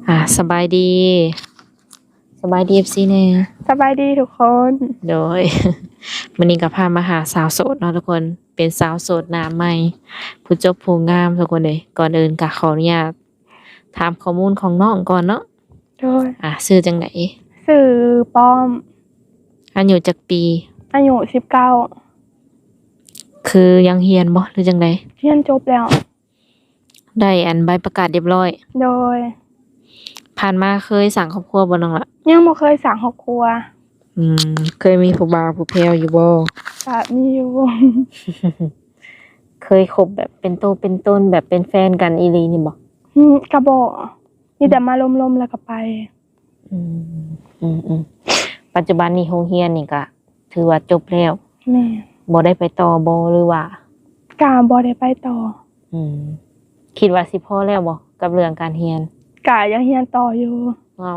ອ່າ ສະບາຍດີ ສະບາຍດີ ເອັຟຊີ ແດ່. ສະບາຍດີທຸກຄົນ. ໂດຍ ມື້ນີ້ກໍພາມາຫາສາວໂສດເນາະທຸກຄົນ ເປັນສາວໂສດໜ້າໃໝ່ ຜູ້ຈົບຜູ້ງາມທຸກຄົນເອີຍ. ກ່ອນອື່ນກໍຂໍອະນຸຍາດຖາມຂໍ້ມູນຂອງນ້ອງກ່ອນເນາະ. ໂດຍ ອ່າ ຊື່ຈັ່ງໃດ? ຊື່ປ້ອມ. ອາຍຸຈັກປີ? ອາຍຸສິບເກົ້າ. ຄືຍັງຮຽນບໍ່ ຫຼືຈັ່ງໃດ? ຮຽນຈົບແລ້ວ. ໄດ້ອັນໃບປະກາດຮຽບຮ້ອຍ. ໂດຍ ຜ່ານມາເຄີຍສ້າງຄອບຄົວບໍ່ນ້ອງລະ? ຍັງບໍ່ເຄີຍສ້າງຄອບຄົວ. ອືມ ເຄີຍມີຜູ້ບ່າວຜູ້ແພ້ວຢູ່ບໍ່? ກະມີຢູ່. ເຄີຍຄົບແບບເປັນໂຕເປັນຕົນ ແບບເປັນແຟນກັນອີ່ຫຼີນີ້ບໍ່? ອືມ ກະບໍ່ ມີແຕ່ມາລົມໆ ແລ້ວກໍໄປ. ອືມ ອືມໆ ປັດຈຸບັນນີ້ໂຮງຮຽນນີ້ກະຖືວ່າຈົບແລ້ວ. ແມ່ນ. ບໍ່ໄດ້ໄປຕໍ່ບໍ່ ຫຼືວ່າ? ກະບໍ່ໄດ້ໄປຕໍ່. ອືມ ຄິດວ່າຊິພໍແລ້ວບໍ່ ກັບເລື່ອງການຮຽນ? ກະຢາກຮຽນຕໍ່ຢູ່. ເວົ້າ